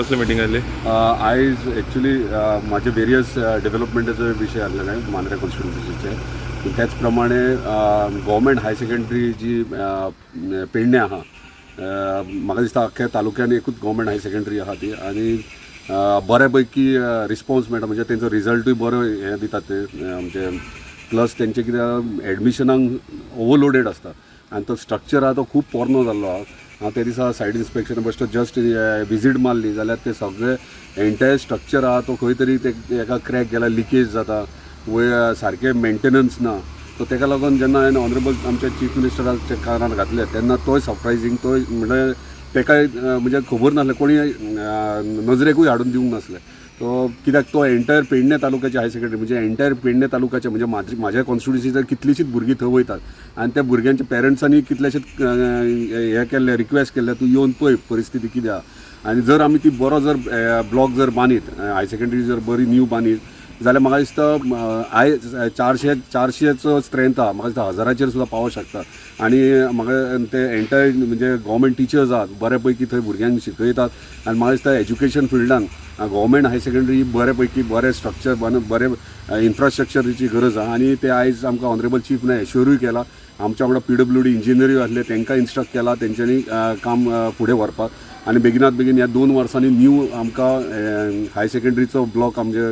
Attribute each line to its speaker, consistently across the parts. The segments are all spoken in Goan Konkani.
Speaker 1: कसली मिटींग आसली?
Speaker 2: आयज एक्चुली म्हाजे वेरियस डेव्हलपमेंटाचो विशय आसलेले मांद्रे कॉन्स्टिट्युन्सीचे. त्याच प्रमाणे गव्हर्मेंट हायर सेकंडरी जी पेडणे आहा, म्हाका दिसता अख्ख्या तालुक्यान एकूच गव्हर्मेंट हायर सेकंडरी आहा ती आनी बऱ्या पैकी रिस्पॉन्स मेळटा, म्हणजे तेंचो रिजल्टूय बरो हें दितात ते आमचे. प्लस तेंचे कितें एडमिशनाक ओवरलोडेड आसता आनी तो स्ट्रक्चर आहा तो खूब पोरनो जाल्लो आहा. हांव ते दिसा सायड इन्स्पेक्शन बेश्टो जस्ट विजीट मारली जाल्यार ते सगळे एंटायर स्ट्रक्चर आहा तो खंय तरी ते एका क्रॅक गेला, लिकेज जाता, वयर सारकें मेंटेनन्स ना. सो तेका लागून जेन्ना हांवें ऑनरेबल आमच्या चीफ मिनिस्टराच्या कानार घातलें तेन्ना तोय सरप्रायझींग, तोय म्हणल्यार तेकाय म्हणजे खबर नासलें, कोणी नजरेकूय हाडून दिवंक नासलें तो, कित्याक तो एंटायर पेडणे तालुक्याचे हायर सेकंडरी, म्हणजे एंटायर पेडणे तालुक्याचे, म्हणजे म्हाज्या कॉन्स्टिट्युन्सीचे कितलीशीच भुरगीं थंय वयतात आनी त्या भुरग्यांच्या पेरंट्सांनी कितलेशेच हें केल्लें, रिक्वेस्ट केल्लें, तूं येवन पळय परिस्थिती कितें आहा. आनी जर आमी ती बरो जर ब्लॉक जर बांदीत, हायर सेकंडरी जर बरी न्यू बांदीत जाल्यार म्हाका दिसता आयज 400, 400चो स्ट्रेंथ आहा, म्हाका दिसता हजाराचेर सुद्दां पावोंक शकता. आनी म्हाका ते एंटायर म्हणजे गव्हर्मेंट टिचर्स आहात, बऱ्या पैकी थंय भुरग्यांक शिकयतात आनी म्हाका दिसता एज्युकेशन फिल्डान गव्हर्मेंट हायर सेकंडरी बऱ्या पैकी बरें स्ट्रक्चर, बरें इन्फ्रास्ट्रक्चराची गरज आहा. आनी ते आयज आमकां ऑनरेबल चीफने एश्योरूय केला. आमच्या वांगडा पीडब्ल्यूडी इंजिनियरूय आसले, तांकां इन्स्ट्रक्ट केला तेंच्यांनी काम फुडें व्हरपाक आनी बेगिनात बेगीन ह्या 2 वर्सांनी न्यू आमकां हायर सेकंडरीचो ब्लॉक आमचे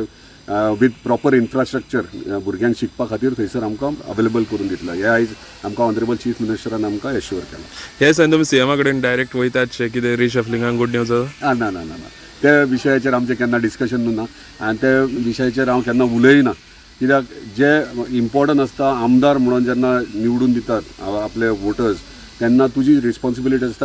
Speaker 2: विथ प्रॉपर इन्फ्रास्ट्रक्चर भुरग्यांक शिकपा खातीर थंयसर आमकां अवेलेबल करून दितलो, हे आयज आमकां ऑनरेबल चीफ मिनिस्टरान आमकां एश्योर केलां.
Speaker 1: हे दिसांनी तुमी सीएमा कडेन डायरेक्ट वयतात शे कितें रिशफलिंगाक गुड न्यूज आसा?
Speaker 2: ना ना ना ना ना, त्या विशयाचेर आमचें केन्ना डिस्कशन ना आनी त्या विशयाचेर हांव केन्ना उलयना, कित्याक जे इम्पॉर्टंट आसता, आमदार म्हणून जेन्ना निवडून दितात आपले वोटर्स तेन्ना तुजी रिस्पॉन्सिबिलिटी आसता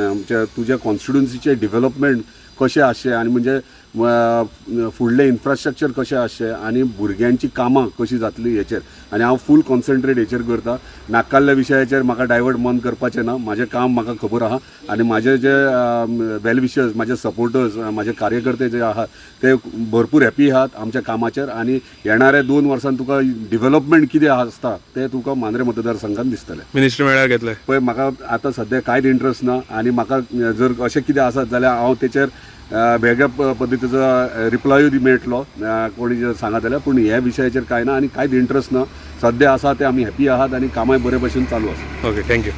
Speaker 2: आमच्या तुज्या कॉन्स्टिट्युन्सीचें डेव्हलपमेंट कशें आसचें आनी म्हणजे फुडलें इन्फ्रास्ट्रक्चर कशें आसचें आनी भुरग्यांची कामां कशीं जातलीं हेचेर. आनी हांव फूल कॉन्सन्ट्रेट हेचेर करता. नाकाल्ल्या विशयाचेर म्हाका डायवर्ट मन करपाचें ना. म्हाजें काम म्हाका खबर आहा आनी म्हाजे जे वेल विशर्स, म्हाजे सपोर्टर्स, म्हाजे कार्यकर्ते जे आहात ते भरपूर हॅपी आहात आमच्या कामाचेर. आनी येणाऱ्या 2 वर्सान तुका डेव्हलपमेंट कितें आसता तें तुका मांद्रे मतदारसंघात दिसतलें.
Speaker 1: मिनिस्ट्री मेळ्यार घेतले?
Speaker 2: पळय, म्हाका आतां सद्या कांयच इंट्रस्ट ना आनी म्हाका जर अशें कितें आसत जाल्यार हांव तेचेर वेगळ्या पद्दतीचो रिप्लायूय मेळटलो कोणी जर सांगत जाल्यार. पूण ह्या विशयाचेर कांय ना आनी कांयच इंट्रस्ट ना. सद्या आसा ते आमी हॅपी आहात आनी कामाय बरे भशेन चालू आसा.
Speaker 1: Okay, thank you.